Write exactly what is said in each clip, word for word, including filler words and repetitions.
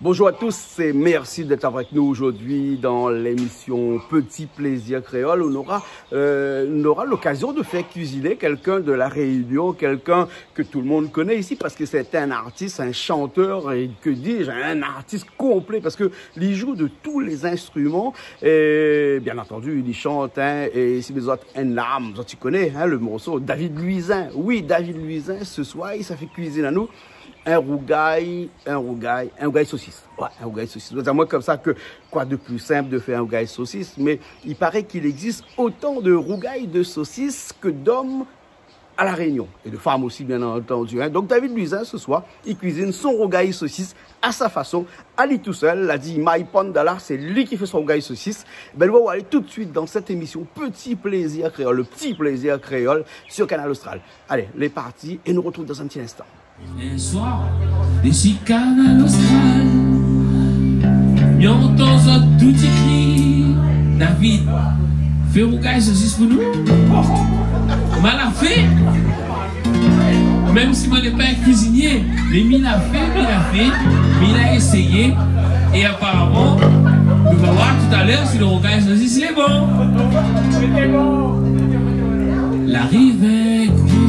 Bonjour à tous et merci d'être avec nous aujourd'hui dans l'émission Petit Plaisir Créole. On aura, euh, on aura l'occasion de faire cuisiner quelqu'un de La Réunion, quelqu'un que tout le monde connaît ici parce que c'est un artiste, un chanteur et que dis-je, un artiste complet parce que li i zoué de tous les instruments et bien entendu li i shant, hein, é si lézot in larm, zot i koné, hein, le morso David Louisin. Oui, David Louisin, ce soir, li sa fé kuizine anou in rougay, in rougay, in rougay sosis. Ouais, in rougay sosis. Zot i di amoin konmsa ke quoi de plus simple de faire un rougay sosis, mais il paraît qu'il existe autant de rougay de sosis que d'hommes à La Réunion, et de femmes aussi, bien entendu, hein. Donc David Louisin, ce soir, li kuizine son rougay sosis à sa façon, ali tousèl. La di, ma i pann dala, sé li ki fé son rougay sosis. Ben, nou va alé tout de suite dans cette émission Petit Plaisir Créole, le Petit Plaisir Créole sur Kanal Austral. Allez, lé parti, é nou retrouv dans un petit instant. Lé soir, dési Kanal Austral, mi antann zot tout i kri, David, fé rougay sosis pou nou. Ma la fé. Mèm si moin lé pa in kuizinié, mé mi la fé, mi la fé, mi la éséyé. É aparaman, nou va voir talèr si lo rougay sosis lé bon. Larivé, gro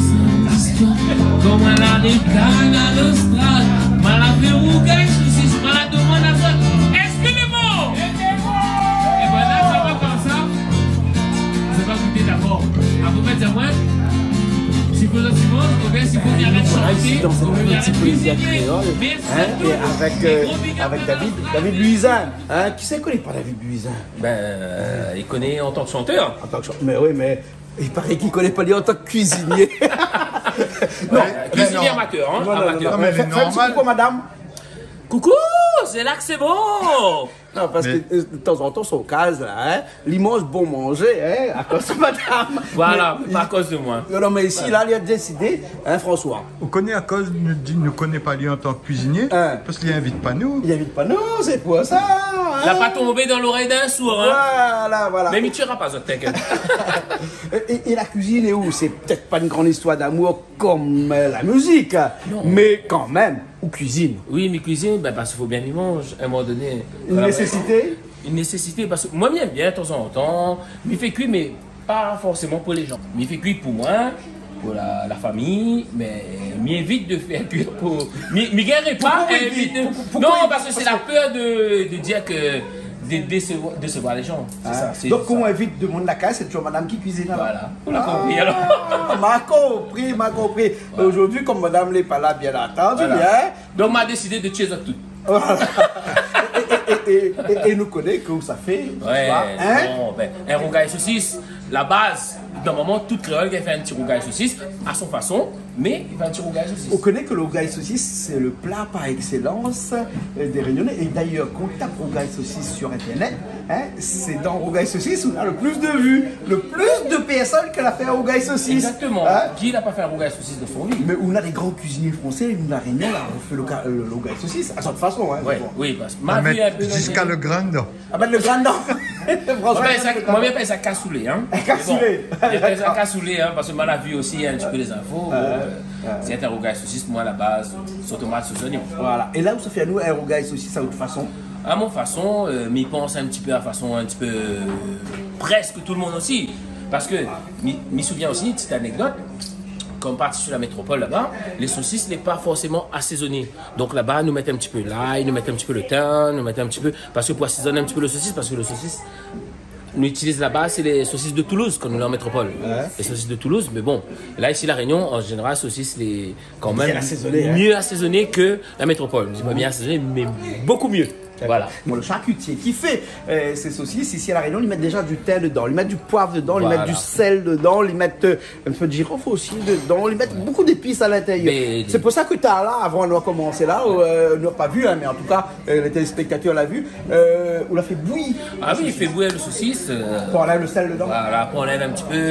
zistoir, konm a la Kanal Austral, ma la fé rougay sosis, ma la domann azot, èske lé bon ? É ben la, sa va konmsa. Zot va gouté dabor. Apré, zot va di amoin si fo zot i manz, oubien si fo mi arèt shanté, oubien mi arèt kuiziné. Mèrsi. Hein, et avec, euh, avec David, David Louisin, hein, kisa i koné pa David Louisin ? Ben, euh, i koné an tan ke shantèr. An tan ke shan-, mé oui, mé i paré k'i koné pa li an tan ke kuizinié. Non, euh, kuizinié non. Amatèr, hein, non, non, amatèr. Non, mé fé, fé in ti koukou a madam. Koukou, sé la ke sé bon. Non, parske, euh, de tan zan tan, son kaz la, hein, li manz bon manzé, hein, akoz madam. Voilà, mé pa akoz de moin. Non, non, mé isi la, li la désidé, hein, François. Ou koné akoz nou di nou koné pa li an tan ke kuizinié ? Hein. Parske li invit pa nou. Li invit pa nou, sé pou sa, hein. La pa tonbé dan lorèy d'in sour, hein. Voilà, voilà. Mé mi tiéra pa zot, t'inquiète. É, é, é la kuizine, é ou, sé pétèt pa in gran zistoir d'amour konm, euh, la mizik, non, mé kanmèm, ou kuizine. Oui, mi kuizine, ben, parske fo bien mi manz, a in moman doné. Voilà. In nésésité ? In nésésité, parske moin, mi èm bien, de tan zan tan, mi fé kui, mé pa forséman pou lé jan. Mi fé kui pou moin, pou la, la fami, mé mi évit de fé kui pou, mi, mi gingn pa évit de, pou, pou, non, parske sé la pèr de, de dir ke de désevoir, désevoir lé jan. Sé sa, sé sa. Donk, koman ou invit demoun la kaz, sé toujour madam ki kuizine, alor ? Voilà. Ou la konpri, alor. Ah, ma konpri, ma konpri. Voilà. Zordi, konm madam lé pa la, bien antandu, hein. Donk, ma désidé de tié zot tout. Voilà. É, é, é nou koné ke ou sa fé, ouais, tu vois, hein ? Bon, ben, in rougay sosis, la baz, normalman, tout kréol i fé in ti rougay sosis, a son fason. Mé i fé in ti rougay sosis. Ou koné ke lo rougay sosis, sé le pla par excellence, euh, dé Rényoné. É d'ayèr, kan ou tap rougay sosis sur Internet, hein, sé dan rougay sosis ou na le plis de vu, le plis de pèrsone ke la fé in rougay sosis. Exactement. Hein ? Ki la pa fé in rougay sosis dan son vi ? Mé ou na dé gran kuizinié fransé, nou, La Rényon, la, ou fé lo ka-, lo, lo rougay sosis a zot fason, hein, ouais, bon. Oui, parske ma vi in pé ziska lo grin dedan. Ah ben, lo grin dedan. Franchement, moin, mi apèl sa, moin, mi apèl sa kasoulé, hein. Kasoulé. Mé bon, mi apèl sa kasoulé, hein, parske moin la vi osi in ti pé lé zinfo. Ah, bon, ouais, euh, ouais. Sé in rougay sosis, moin, a la baz, sos tomat, sos zoignon. Voilà. É la, ou sa fé anou in rougay sosis a out fason. A mon fason, euh, mi pans in ti pé a fason, in ti pé, euh, prèsk tout lo moun osi. Parske mi, mi souvien osi, ti anekdot, kan mi parti sur la métropole laba, lé sosis lé pa forséman asézoné. Donk laba, nou mèt in ti pé lay, nou mèt in ti pé lo tin, nou mèt in ti pé, parske pou asézone in ti pé lo sosis, parske lo sosis, nou itiliz laba, sé lé sosis de Toulouse, kan nou lé an métropol. Ouais. Lé sosis de Toulouse, mé bon. La, isi La Rényon, an zénéral, sosis lé kanmèm bien asézoné, hein, mié asézoné ke la métropol. Mi di pa bien asézoné, mé bokou mié. D'accord. Voilà. Bon, le charcutier qui fait, euh, ces saucisses ici à La Réunion, li mèt déja du thym dedan, li mèt du poiv dedan, li mèt du sèl dedan, li mèt, euh, in pé de jirof osi dedan, li mèt bokou d'épis a l'intérieur. Mé sé pou sa ke talèr la, avan nou la komansé la, euh, nou la pa vu, hein, mé an tou ka, euh, lé téléspèktatèr la vu, euh, ou la fé bouyi. Ah oui, i fé bouyi lo sosis, euh, pou anlèv lo sèl dedan. Voilà, pou anlèv in ti pé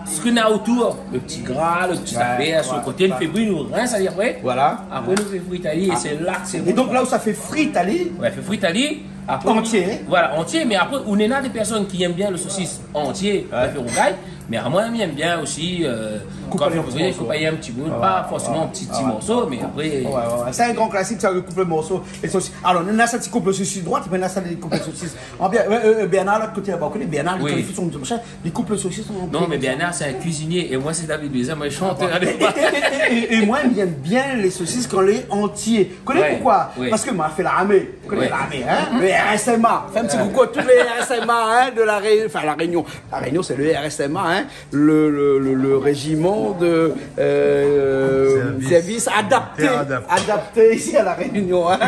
sak néna otour, lo ti gra, lo ti zafèr su lo koté, nou fé bouyi, nou rins ali apré. Voilà. Apré nou fé frit ali, é sé la ke sé bon. É donk la ou sa fé frit ali. Ouais, fé frit ali. Antié. Voilà, antié, mé apré, ou néna dé pèrsone ki èm bien lo sosis antié, ouais, fé rougay. Mé amoin, mi èm bien osi, euh, kan i fé, koup ali an ti bout, pa forséman an ti, ti morso, mé apré... Ouais, ouais, ouais. Sé in gran klasik, sa, le koup le morso. É sa osi. Alor, néna sa ti koup le sosis droit, mé néna sa i koup le sosis an bien. Euh, euh, Bernard, lot koté laba, ou koné Bernard, kan li fé son machin, li koup le sosis an bien. Non, mé Bernard, sé in kuizinié. É moin, sé David Luiz, moin, shantèr. É, é, é, é, é moin, mi èm bien le sosis kan lé antié. Ou koné poukoi ? Parske moin la fé larmé. Ou koné larmé, hein ? Le R S M A. Fé in ti koukou a tout le R S M A, hein, de La Ré-, enfin, La Rénion. La Rénion, sé le R S M A, hein, le, le, le, le régiment de, euh, service adapté, adapté isi a La Rénion, hein.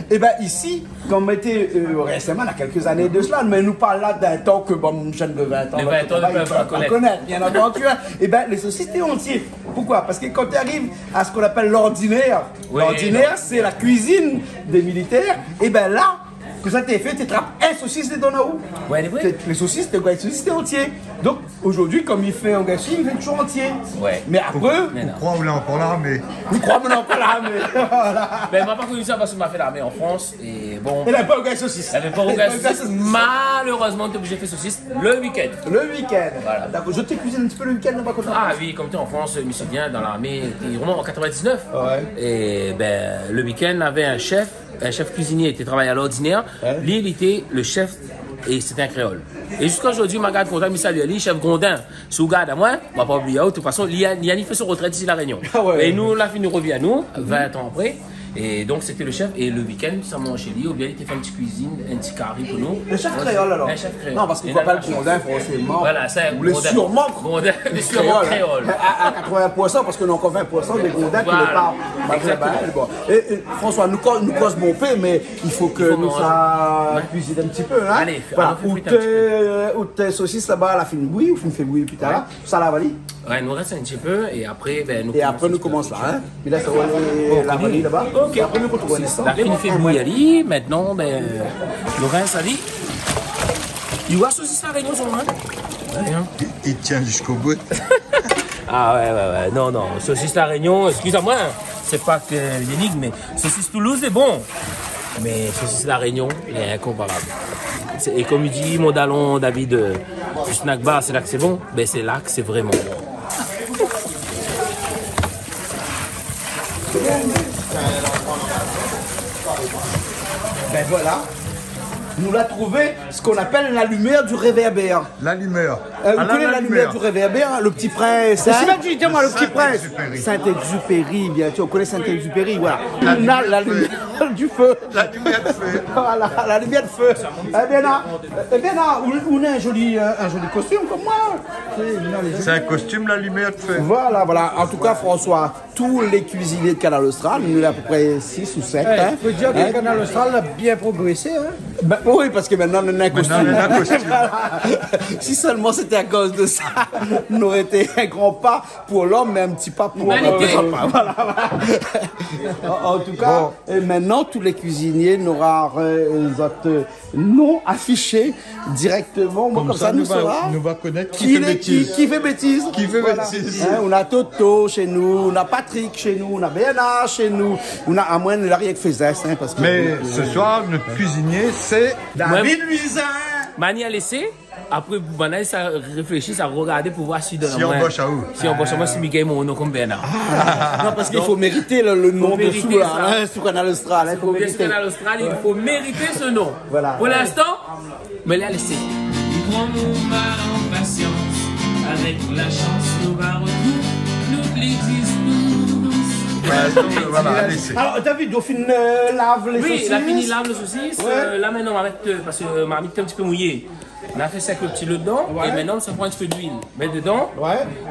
É bin, isi, kan moin té, euh, o R S M A, na kèk zané de sela, mé nou parl la d'in tan ke bann jenn de vin an, bien antandi, hein. É bin, le sosis té antié. Poukoi ? Parske kan i ariv a sak i apèl l'ordinaire, l'ordinaire, sé la kuizine dé militèr, é bin la, kan sa té fé, té trap in sosis dedan, non ? Ouais, lé vré. Té, le sosis, té, le sosis té antié. Donk, zordi, kom i fé an gashing, i fé toujour antié. Ouais. Mé apré... Ou kroi ou lé ankor larmé ? Ou kroi ou lé ankor larmé ? Voilà. Mé moin la pa koni sa parske moin la fé larmé an Frans, é bon. É la pa o gashing sosis. Navé pa o gashing sosis. Malérezman, té oblizé fé sosis le week-end. Le week-end. Voilà. Dakor. Zot té kuizine in ti pé le week-end laba, koté... Ah oui, kom té an Frans, mi souviens, dan larmé, té vréman an quatre-vingt-dix-neuf. Ouais. É bin, le week-end, navé in shèf, in shèf kuizinié té travay a l'ordinaire. Ouais. Li, li té le shèf, é sété in kréol. É ziska zordi, ma gard kontak, mi sali ali, shèf Grondin. Si ou gard amoin, ma pa oublié aou, de tout fason, li la, li la fé son retrèt isi La Rénion. Ah ouais. É nou, la fini rovien anou, vin an apré. É donk, sété le shèf, é le week-end, sa manz shé li, oubien li té fé in ti kuizine, in ti kari pou nou. Le shèf kréol, alor ? In shèf kréol. Non, parske i fo pa le Grondin, forséman. Voilà, sé Grondin. Lé sirman kréol. Grondin, lé sirman kréol. A, a quatre-vingts pour cent, parske néna ankor vingt pour cent de Grondin ki lé pa, pa... Voilà. Exactement. Bon. É, é, François, nou ko-, nou koz bonpé, mé i fo ke nou sa kuizine in ti pé, hein. Alé, alon fé frit in ti pé. Voilà. Out, euh, out sosis laba, la fine bouyi, ou fine fé bouyi pli tar la. Ouais. Sa la vali. Ouais, nou rès in ti pé é apré, bin, nou komans la, hein. Mé la, sa va alé, la vali laba. Ok. É apré, nou artrouv ali. La fine fé bouyi ali, mintnan, bin, nou rès ali. I voi sosis La Rénion, son, hein. Hein ? I, i tien ziska bout. Ah ouais, ouais, ouais. Non, non. Sosis La Rénion, eskiz amoin, hein. Sé pa ke Yannick, mé sosis Toulouse lé bon. Mé sosis La Rénion, lé inkonparab. Sé, é kom i di mon dalon David, euh, du snack bar, sé la ke sé bon. Bin, sé la ke sé vréman bon. Bin voilà. Nou la trouvé sak i apèl la lumière du réverbère. La lumière. Euh, ou koné la lumière du réverbère, hein, le Petit Prince, hein ? Saint-Exupéry. Saint-Exupéry, bien sûr. Ou koné Saint-Exupéry, voilà. La lumière du feu. La lumière du feu. Voilà, la lumière du feu. Eh bien, là, eh bien, là, ou, ou néna in zoli, euh, in zoli kostim kom moin. Sé in kostim, la lumière du feu. Voilà, voilà. En tout cas, François, tous les cuisiniers de Kanal Austral, nou lé apépré six ou sept, hein. Eh, fo dir ke Kanal Austral la bien progrésé, hein. Bin oui, parske mintnan nou néna in kostim. Mintnan nou néna in kostim. Voilà. Si sèlman sété akoz de sa, nou noré été in gran pa pou l'om, mé in ti pa pou, euh, l'umanité. Voilà, voilà. En, en tout cas, bon. É mintnan, tout lé kuizinié nora, euh, zot, euh, non afishé dirèkteman. Moin, komsa, nou sora konèt ki lé ki, ki fé bétiz. Ki fé bétiz. Voilà. Hein, nou na Toto shé nou, nou na Patrick shé nou, nou na Bernard shé nou, nou na, amoin, nou la rienk fé zès, hein, parske... Mé, euh, se soir, nout kuizinié, sé David Luizin. Moin, ma ni lésé. Apré, banna sa réfléshi, sa rogardé pou voir si i anbosh aou. Si i anbosh amoin, si mi gingn mon non kom Bernard. Ah. Non, parske i fo mérité le, le non désou la, hein, sou Kanal Austral, hein, i fo mérité. Sou Kanal Austral, i fo mérité se non. Voilà. Pou linstan, mé la lésé. I pran mon mal an pasians, avèk la shans, nou va artrouv nout plézir. Ouais, donk, euh, voilà, alé, sé... Alor, David, ou la fini, euh, lav lé sosis ? Oui, la fini lav lé sosis. Ouais. Euh, la, mintnan, nou va mèt, euh, parske, euh, marmit lé in ti pé mouyé. Nou la fé sèk lo ti lo dedan, é mintnan nou sa pran in ti pé d'luil, mèt dedan,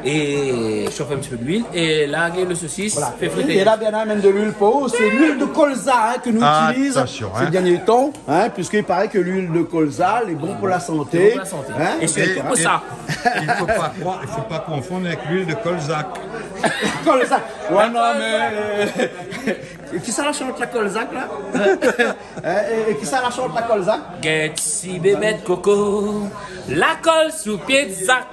é shof in ti pé d'luil, é larg lo sosis, fé frit. Atansion, hein. É la, Bernard i amenn de luil pou, sé luil de kolza, hein, ke nou itiliz sé dernié tan, hein, puiske i paré ke luil de kolza lé bon pou la santé, hein. Lé bon pou la santé. É sirtou pou sa. I fo pa kroir, i fo pa konfonn avèk luil de kolzak. Kolzak. Ouais, non, mé, euh, é kisa la shant la Kolzak, la ? Hein, é, é kisa la shant la Kolzak ? Gèt si bébèt koko, la kol sou pié zak.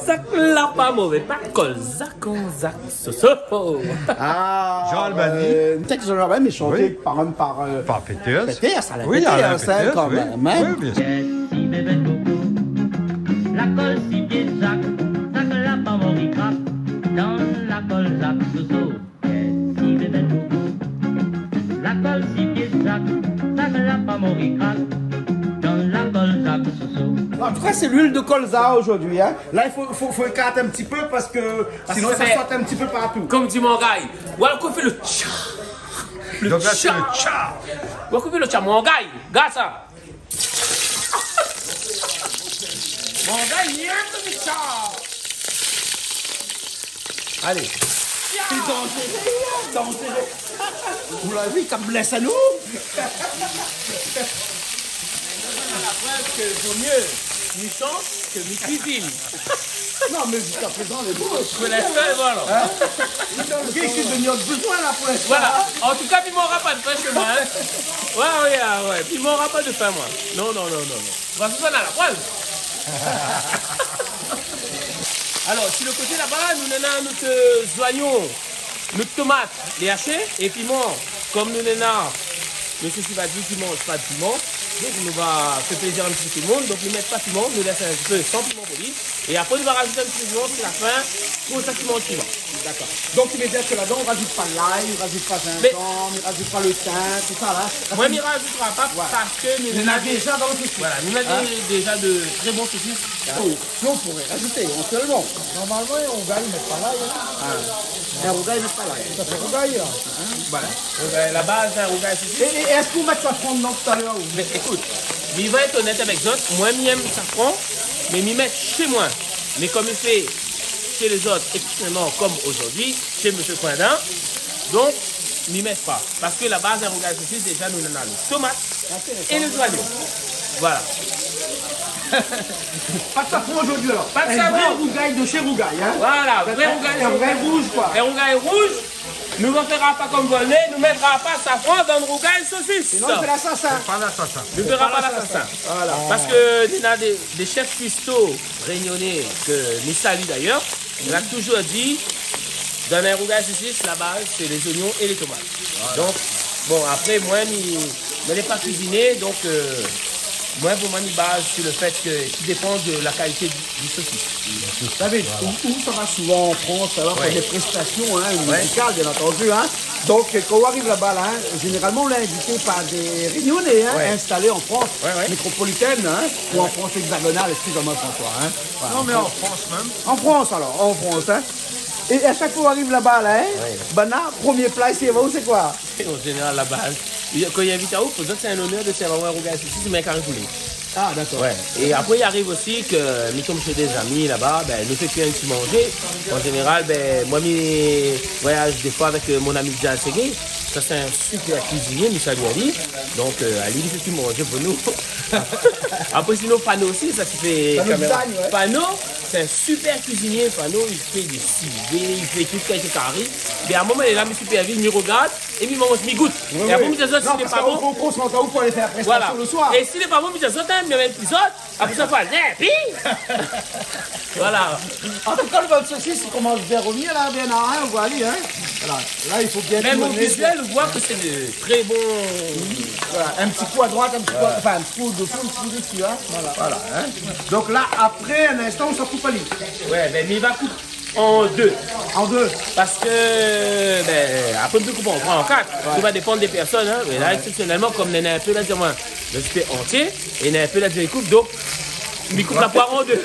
Zak la pa mové, pa Kolzak, Kolzak, soso. Ah, Jean Albany. Euh, tèks Jean Albany, mé shanté par, par, euh, par Peters. Peters, à la Peters, hein, quand même, hein. Oui, bien sûr. Gèt si bébèt koko, La kol si pié Zak, Zak la pa mori krak. Dan la kol Zak Soso, kèt si bébèt boubou. La kol si pié Zak, Zak la pa mori krak. Dan la kol Zak Soso. En tout cas, c'est l'huile de colza aujourd'hui, hein. Là, il faut, faut, faut écarter un petit peu parce que sinon, ça saute un petit peu partout. Konm di Mangay, ou va koupé le tcha. Le tcha. Ou va koupé le tcha, Mangay. Gard sa. Mon gars, il est comme ça. Allez. C'est dangereux, dangereux. Vous l'avez vu, comme laisse à nous. La preuve que vaut mieux mi chans que mi kuizine. Non, mais jusqu'à présent, les bons, je suis là. Pour l'instant, voilà. Hein ? Ils ont le temps. Qu'est-ce que nous avons besoin, là, pour l'instant, hein ? Voilà. En tout cas, mi mor pa de fin chez moi, hein. Ouais, ouais, ouais, ouais. Mi mor pa de fin, moi. Non, non, non, non, non. Ou va fé sa na la poêle. Alors, sur le côté là-bas, nou néna nout, euh, zoignon, nout tomat, lé ashé, é piman. Konm nou néna, mésyé Sivadi ki manz pa de piman, donk nou va fé plézir in ti pé tout le monde. Donk nou mèt pa piman, nou lès in ti pé san piman pou li. É apré, nou va razout in ti pé piman sur la fin, pou sak i manz piman. D'accord. Donc, tu veux dire que là-dedans, on rajoute pas l'ail, on rajoute pas gingembre, on rajoute pas le thym, tout ça, là. Moin, mi razout pa, ouais, parce que nou néna déza dan le sosis. Voilà, nou néna déza de très bons sosis. Oh, si on pourrait rajouter éventuellement. Normalement, in rougay i mèt pa lay, hein. Ah. In rougay i mèt pa lay. Ça fait rougail, là. Hein ? Voilà. Rougay, la base d'un rougay sosis. Et, et est-ce qu'on met safran dedans tout à l'heure, ou ? Mé ékout, mi va èt onèt avèk zot, moin, mi èm safran, mé mi mèt shé moin. Mé konm mi fé shé lézot, exceptionnellement, konm zordi, shé mésyé Coindin, donk, mi mèt pa. Parce que la base d'un rougay sosis, déza, nou néna le tomat é le zoignon. Voilà. Pas de safran aujourd'hui, alors. Pas de safran. Un vrai rougail de chez Rougail, hein. Voilà, vrai rougail. Un vrai rouge, quoi. Un rougay rouz. Nou va fé pa konm volné, nou mèt pa safran dan le rougay sosis. Sinon, on fait l'assassin. Fé pa l'assassin. Nou fé pa l'assassin. Voilà. Parce que néna dé, dé chef kuisto rényoné ke mi sali d'ailleurs, li la touzour di, dan in rougay sosis, la baz, sé lé zoignon é lé tomat. Voilà. Donk, bon, apré, moin, mi, mi lé pa kuiziné, donk, euh, moin, pou moin, mi baz sur le fait que, qui dépend de la qualité du, du saucisse. David, où, où ça va souvent en France, alors, pour des prestations, hein, musicales, bien entendu, hein. Donc, quand on arrive là-bas, là, hein, généralement, on est invité par des Réunionnais, hein, installés en France métropolitaine, hein, ou en France hexagonale, excusez-moi, François, hein. Voilà, non, mais en France même. En France, alors, en France, hein. Et à chaque fois, on arrive là-bas, là, hein, banna, premier plat, c'est, vous, c'est quoi ? En général, la baz. Kan i invit aou, pou zot, sé in onèr de sèrv aou in rougay sosis, mé kari poulé. Ah, d'accord. Ouais. É apré, i ariv osi ke mi tonm shé dé zami laba, bin, nou fé kui in ti manzé. An zénéral, bin, moin, mi voyaz défoi avèk, euh, mon ami Jazz Seguin. Sa, sé in super kuizinié, mi sali ali. Donk, euh, ali, li fé ti manzé pou nou. Apré, sinon, Fano osi, sa ki fé Fano kaméra. Design, ouais. Fano, sé in super kuizinié. Fano, li fé dé sivé, li fé tout kalité kari. Mé a in moman, li lé la, mi sipèrviz, mi rogard. É mi manz, mi gout. Oui, oui. É apré, mi di azot, si lé pa bon. Non, parce qu'on, on concentre, on peut aller faire la prestation le soir. Voilà. É si lé pa bon, mi di azot, hein, mi amèn pi zot. Apré sa, fo alé, pi. Voilà. En tout cas, le bol sosis, il commence bien à revenir, là, bien, hein, on voit aller, hein. Voilà. Là, il faut bien tourner. Même au visuel, on voit que c'est de très bon. Voilà, un petit coup à droite, un petit coup à, enfin, un petit coup au dessous, un petit coup dessus, hein. Voilà. Voilà, hein. Donc là, après, un instant, on se coupe à l'île. Ouais, bin, mi va koup an dé. An dé. Parske, bin, apré, nou koup an troi, an kat. Ouais. Sa va dépann dé pèrsone, hein. Mé la, ouais, eksepsionèlman, konm néna in pé la di amoin, mé sété antié, é néna in pé la di amoin, i koup, donk, mi koup la poir an dé.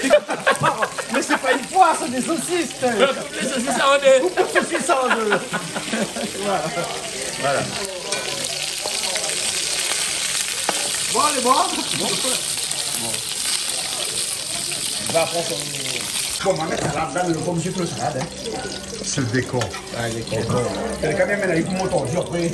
Mé sé pa in poir, sé dé sosis. Koup lé sosis an dé. Koup lé sosis an dé. Voilà. Voilà. Bon, lé bon ? Bon. Bon. Va pran son... Bon, ma mèt sa la, la, le pom, zé pou le salad, hein. Sé le dékor. Ah, dékor. Dékor. Sé le kanmèm, la, i pou mont an di apré.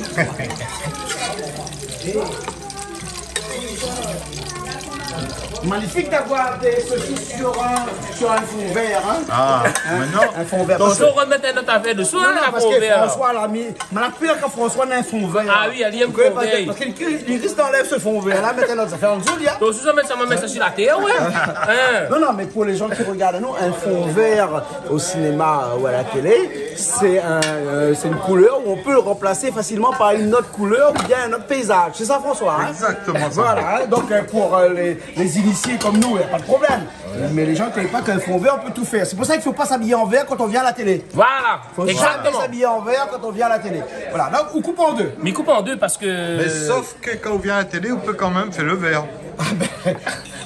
Magnifique d'avoir des saucisses sur un, sur un fond vert, hein. Ah, hein ? Maintenant, un fond vert. Attention. Fo remèt in not afèr desi, non, hein, non, la, parce que François, là, mi, ma la pèr kan François néna in fon vèr. Ah oui, li èm fon vèr. Parske li, li risk anlèv se fon vèr la, mèt in not zafèr an dsou li, hein. Donk, si sa mèt sa, ma mèt sa si la tèr, ouais. Hein. Non, non, mais pour les gens qui regardent, non, un fond vert au cinéma ou à la télé, c'est un, euh, c'est une couleur où on peut le remplacer facilement par une autre couleur ou bien un autre paysage. C'est ça, François, hein ? Exactement ça. Voilà, hein. Donc, euh, pour, euh, les, Les initiés comme nous, y a pas de problème. Mais les gens qui connaissent pas qu'un fond vert, on peut tout faire. C'est pour ça qu'il faut pas s'habiller en vert quand on vient à la télé. Voilà. Faut jamais s'habiller en vert quand on vient à la télé. Voilà, donc on coupe en deux. Mi koup an dé parske... Mais sauf que quand on vient à la télé, on peut quand même faire le vert. Ah ben,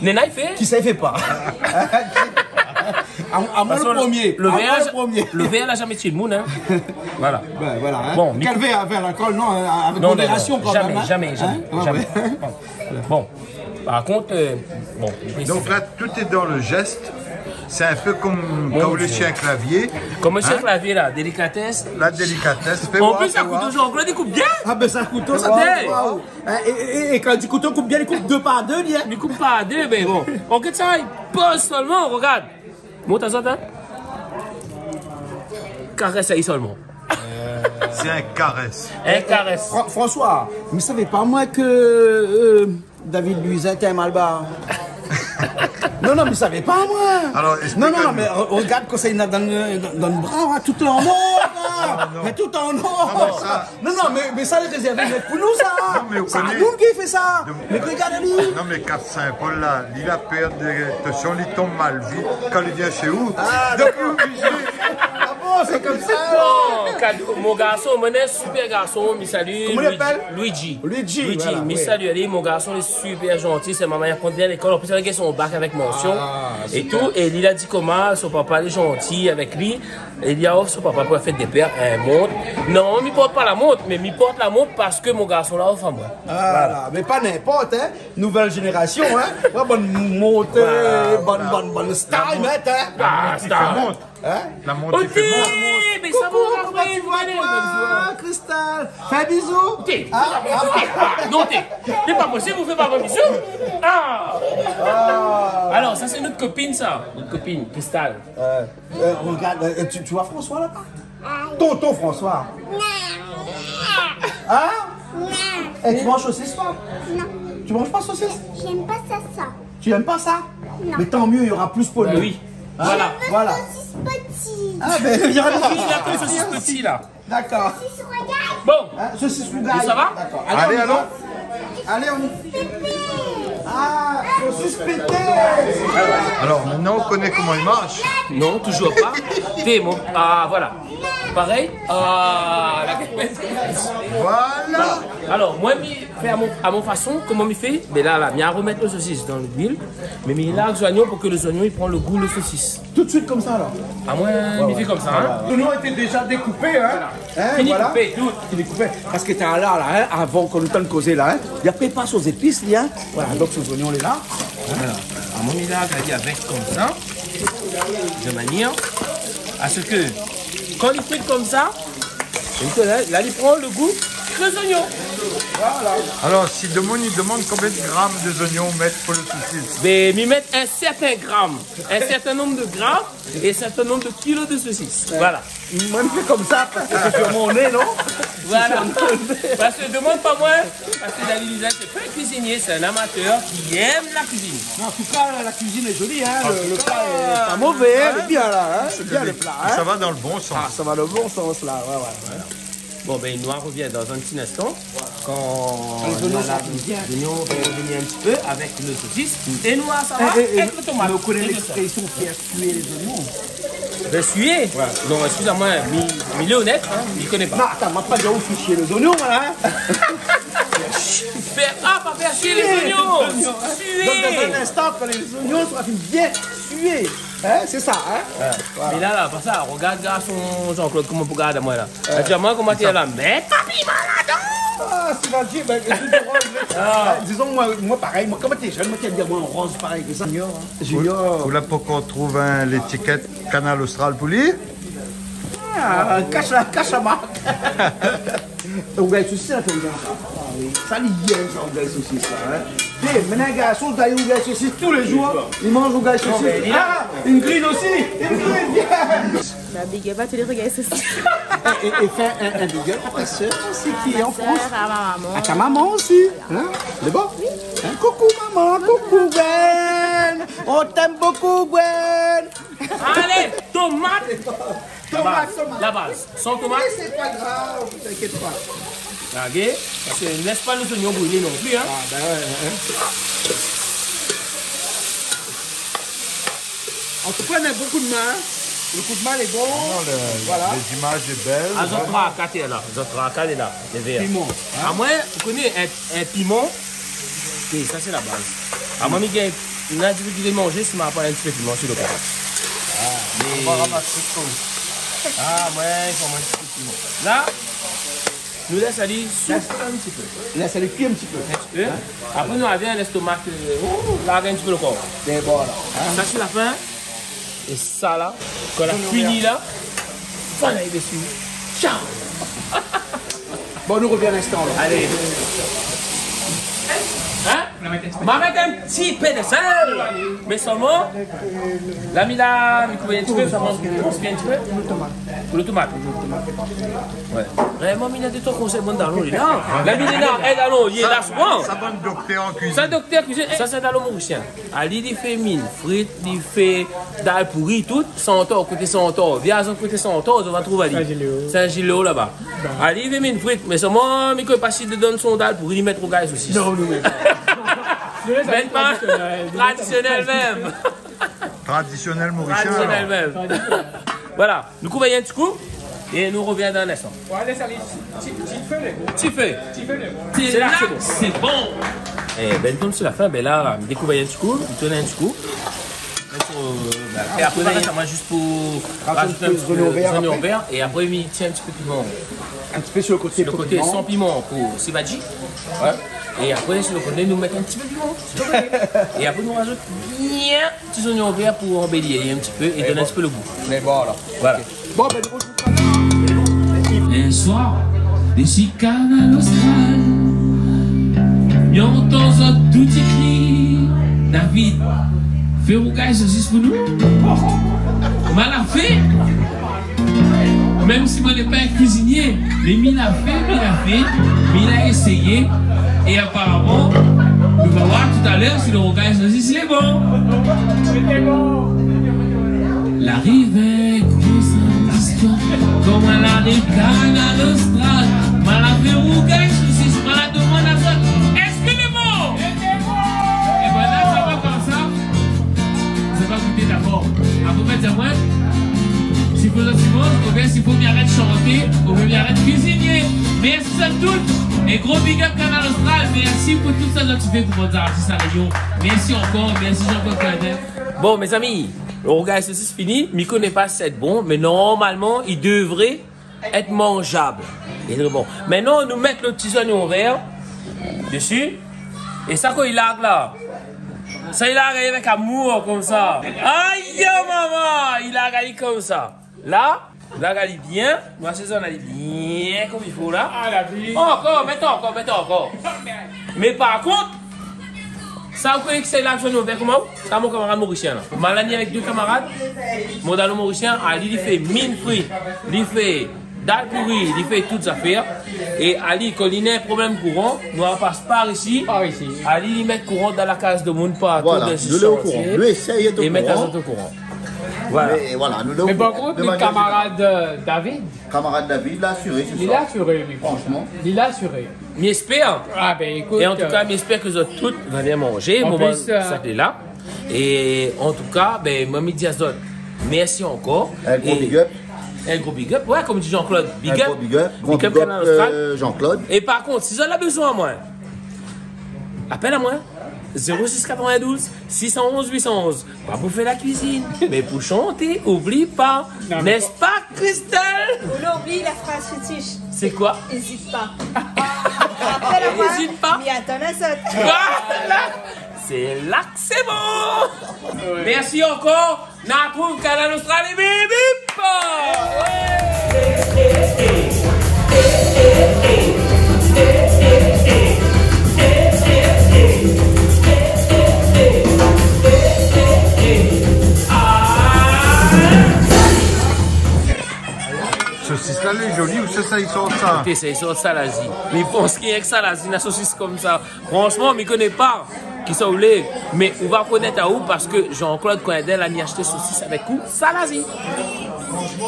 néna i fé. Kisa i fé pa? Amoin le premier. Amoin le premier. Le vèr la zamé tié d'moun, hein. Voilà. Ben, voilà, hein. Bon, mi koup. Kèl vèr? Vèr lalkol, non, hein, avec modération quand même, hein. Non, non, non, zamé, zamé, zamé. Hein? Ouais, ouais. Bon. Bon, par kont, euh, bon, donk la, tout est dans le geste. C'est un peu comme quand ou lé shé in klavié. Hein? Comme shé in klavié la, délicatesse. La délicatesse. Fé voir, fé voir. An plis, sa kouto, Jean-Claude, i koup bien. Ah ben, sa kouto, sa koup bien. Waouh, waouh. Hein, é, é, é kan i di kouto i koup bien, i koup dé par dé, li, hein. I koup par dé, mé bon. Ou gèt sa, i poz solman, ou gard. Mont azot, hein. Karès ali solman. C'est un caresse. In karès. Fran-, François, mi savé pa moin ke, euh, David Louisin té in malbar. Non, non, mi savé pa moin. Alors, explique-nous. Non, non, non, mé re-, regard kosa li néna dan, dan, dan le bra, hein, tout an or, hein. Non, non. Mé tout an or. Non, mé sa, Non, non, mé, mé sa lé rézèrvé pou nou, sa. Non, mé ou koné. Sé pa nou ki fé sa. Mé regard ali. Non, mé Cap Saint-Paul la, li la pèr de, atansion, li tonm mal vit kan li vien shé ou. Ah, dakor. Donk, li lé oblizé. Ah bon, sé konmsa, alor. Bon, kad-, mon garson, mon super garson, mi sali Luigi. Koman li apèl? Luigi. Luigi, voilà, oui. Mi sali ali, mon garson, li lé super zanti, sé momon la kont bien lékol. An plis, li la gingn son bak avèk mansion é tou. Ah, super. É li la di koman son papa lé zanti avèk li. É li la ofèr son papa pou la fèt dé pèr in mont. Non, mi port pa la mont, mé mi port la mont parske mon garson la ofèr amoin. Voilà. Voilà. Mé pa ninport, hein. Nouvèl zénérasion, hein. Ouais, bann mont, euh, bann, bann, bann style, hein. Voilà, voilà. La mont i fé mont. Hein? La mont i fé mont. Ok, mé sa va, koukou, koman i lé, toi, Cristal? Fé bizou. Té, ah, ah, non, té. Sé pa posib, ou fé pa in bizou. Ah. Ah. Alor, sa sé nout kopine, sa. Nout kopine, Cristal. Euh, euh, regarde, euh, tu, tu vois François là-bas? Tonton François. Hein? Eh, tu manges saucisse, toi? Non. Tu manges pas saucisse? J'aime pas ça, ça. Tu aimes pas ça? Non. Mais tant mieux, il y aura plus pour lui. Bah oui. Hein? Voilà. Je veux saucisse petit. Ah, ben, il y aura des saucisses petit, là. D'accord. Saucisse royale. Bon. Hein, saucisse rougail. Et ça va? D'accord. Allez, on y va. Allez, on y va. Ah, saucisse pétée. Alors, maintenant, on connaît comment il marche. Non, toujours pas. Fais mon, ah, voilà. Pareil. Ah, la... Voilà. Alor, moin, mi fé a mon, a mon fason, koman mi fé? Bin la, la, mi sa romèt lo sosis dan luil, mé mi larg zoignon pou ke lo zoignon i pran lo gou lo sosis. Tout de suite comme ça, là? Ah, moin, mi fé konmsa, hein. Ouais, ouais. Voilà. Zoignon été déjà découpé, hein. Voilà. Hein, fini koupé, tout. Fini koupé. Parske ta la, la, hein, avan ke nou tann kozé la, hein, li la prépar son zépis, li, hein. Voilà, donk son zoignon lé la. Hein. Voilà. Ah, moin, mi larg ali avèk konmsa, de manière à ce que, kan li frit konmsa, la, la, li pran lo gou de zoignon. Voilà. Alors, si demoun i demann konbien de gram de zoignon ou mèt pou lo sosis? Bin, mi mèt in sèrtin gram, in sèrtin nonb de gram é in sèrtin nonb de kilo de sosis. Ouais. Voilà. Moin, mi fé konmsa parske sé sur mon nez, non? Voilà. Sé sur mon nez. Parske demann pa moin, parske David Louisin, sé pa in kuizinié, sé in amatèr ki èm la kuizine. Mais en tout cas, la cuisine est jolie, hein. Le, le plat est pas mauvais, hein, lé bien la, hein. En tout cas, c'est bien le plat, hein. Ça va dans le bon sens. Ah, ça va dans le bon sens, là, ouais, ouais, ouais. Bon, bin, nou arvien dan in ti instan. Kan lo zoignon la, bien, lo zoignon va revenir un petit peu avec le saucisse. É nou sa va avèk lo tomat. Eh, eh, eh, nou koné l'expression faire suer les oignons. Fé sué? Ouais. Non, excusez-moi, mi, mi lé onèt, hein, mi koné pa. Non, atann, moin la pa di aou fé sué lé zoignon, moin, hein. Fé, ah, pa fé sué lé zoignon. Sué. Donc, dans un instant, quand les oignons seront bien sués, hein, c'est ça, hein. Ouais. Voilà. Mé la, la, pa sa, regard garson Jean-Claude, koman pou gard amoin la. Euh, actuellement, koman i lé la? Mèt piman ladan. Ah, c'est gentil, ben, je te rends le... Ah. Ben, disons, moi, moi, pareil, moi, quand moi, t'es jeune, moi, t'es bien, moi, en rose, pareil que ça. Junior, hein. Junior. Ou, ou la pankor trouv, hein, létikèt Kanal Austral pou li? Ah, kash la, kash la mark. Rougay sosis, la, fé bien sa. Ah oui. Sa, li èm sa, rougay sosis, la, hein. Té, mintnan, garson, dayèr rougay sosis tou lé zour. Li manz rougay sosis. Non, mé li la... Ah, une grille aussi. Une grille, bien. Bah, big up à tous les rougay sosis. Et, et, et fé in, in big up à ta sœur aussi qui est en France. À ma sœur, à ma maman. À ta maman aussi, hein? Lé bon? Oui. Hein? Coucou maman, coucou Gwen. On t'aime beaucoup, Gwen. Alé, tomat. Tomat, tomat. La baz. San tomat. Mais c'est pas grave, t'inquiète pas. Larg, parske lès pa lo zoignon brilé non pli, hein. Ah, ben ouais, ouais, ouais. An tou ka, mé bon koudmin, in. Lo koudmin lé bon. Ah non, le, voilà, lé zimaz lé bèl. Ah, zot traka lé la. Zot traka lé la. Lé vèr. Piman, in. Ah, moin, ou koné, in, in piman, é sa, sé la baz. Ah, moin, mi gingn, na di ki vé manzé, si ma pa in ti pé piman si lo koté. Ah, mé on va ramasser tout. Ah, moin, i fo in ti pé piman. La, nou lès ali souf. Lès ali in ti pé. Lès ali kui in ti pé. In ti pé. In? Apré, nou la vien lès tomat, euh, oh, la gingn in ti pé lo kor. Mé bon, la, in. Sa, sé la fin. É sa la, kan la fini la, fo alé dési. Tchao. Bon, nou rovien in instan, la. Alé. In? Ma mèt in ti pé de sèl. Mé solman, la mi la, mi koup in ti pé, mi koup in ti pé. Pou lo tomat. Ouais. Vréman, mi na dé twa konsèy, bon, dalon, li la. La mi la, é dalon, li lé la souvan. Sa, bann doktèr an kuizine. Sa, doktèr kuizine. Sa, sé dalon morisien. Ali, li fé mine frit, li fé dal pouri, tout, Santor, koté Santor. Vien azot koté Santor, zot va trouv ali. Saint-Gilles-Léon. Saint-Gilles-Léon laba. Bon. Ali, li fé mine frit, mé solman, mi koné pa si dedan son dal pouri, li mèt rougay sosis. Non, non, non. Mèt pa. Tradisionèl, tradisionèl mèm. Tradisionèl morisien, tradisionèl alor. Mèm. Voilà. Nou koup in ti kou é nou rovien dan in instan. Ouais, lès ali ti, ti fé, lé bon. Ti fé. Ti fé, lé bon. Sé la, sé bon. É bin, konm sé la fin, bin la, mi dékouv in ti kou, mi tourn in ti kou. É apré, mi mèt sa, moin, zis pou razout in ti pé zoignon vèr, é apré mi tir in ti pé piman. In ti pé si lo koté, si lo koté, san piman pou sivadji. Ouais. É apré, si lo koté, nou mèt in ti pé piman. É apré, nou razout bien ti zoignon vèr pou anbéli in ti pé é donn in ti pé lo gou. Mé bon, alor. Voilà. Bon, bin, nou artrouv talèr. Lèr soir, dési Kanal Austral, mi antann zot tout i kri : « David, fé rougay sosis pou nou. » Ma la fé. Mèm si moin lé pa in kuizinié, mé mi la fé, mi la fé, mi la éséyé, é aparaman, nou va voir talèr si lo rougay sosis lé bon. Lé bon. Larivé konmsa, zistoir, koman lariv Kanal Austral, ma la fé rougay sosis, ma la domann azot, èske lé bon ? Lé bon. É bin la, sa va konmsa. Zot va gouté dabor. Apré, zot va di amoin si fo zot i manz, oubien si fo mi arèt shanté, oubien mi arèt kuizinié. Mèrsi zot tout. É gro big up Kanal Austral. Mèrsi pou tout sa zot i fé pou bann zartis La Rényon. Mèrsi ankor. Mèrsi Jean-Claude Coindin. Bon, mézami, lo rougay sosis fini. Mi koné pa si sa va èt bon, mé normalman, li devré èt manzab. Lé tré bon. Mintnan, nou mèt lo ti zoignon vèr dési. É sa, kan li larg la, sa, li larg avèk amour, konmsa. Ay, mama, li larg ali konmsa. La, li larg ali bien. Nou asézone ali bien konm i fo, la. Ah, la vi. Ankor, mèt ankor, mèt ankor. Mé par kont, sa, ou koné ki sé la, zoignon vèr, koman ? Sa, mon kamarad morisien, la. Ma la ni avèk dé kamarad. Mon dalon morisien, ali, li fé mine frit, li fé dal pouri, li fé tout zafèr. É ali, kan li na in problèm kouran, nou la pas par isi. Par isi. Ali, li mèt kouran dan la kaz domoun, partou, dan shantié. Voilà, nou lé o kouran. Nou éséy èt o kouran. É mèt azot o kouran. Voilà. Mé voilà, nou lé o kouran. Mé par kont, de manièr zénéral, nout kamarad, euh, David, kamarad David, la asiré, sé sa. Li la asiré, li, fransheman. Li la asiré. Mi éspèr. Ah, bin, ékout, é an tou ka, euh, mi éspèr ke zot tout va bien manzé. An plis, moman, euh, sa té la. É an tou ka, bin, moin, mi di azot mèrsi ankor. In gro big up. In gro big up. Ouais, konm di Jean-Claude, big up. In gro big up. Big up, Kanal Austral, euh, Jean-Claude. É par kont, si zot la bezoin amoin, apèl amoin. Zéro six quatre-vingt-douze six cent onze huit cent onze. Pa pou fé la kuizine, mé pou shanté, oubli pa. Non, mé n'est-ce pas, Christelle ? Ou la oubli la fraz fétish. Sé koi ? Ézit pa. Apèl amoin. Ézit pa. Mi atann azot. Voilà. Sé la ke sé bon. Ouais. Mèrsi ankor. Nou artrouv Kanal Austral, bip, bip. Sosis la, lé zoli, ousa sa i sort sa ? Ékout sa, i sort Salazi. Mi pans ke rienk Salazi na sosis konmsa. Fransheman, mi koné pa kisa ou lé, mé ou va konèt aou parske Jean-Claude Coindin la ni ashté sosis avèk ou Salazi.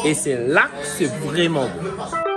É sé la ke sé vréman bon.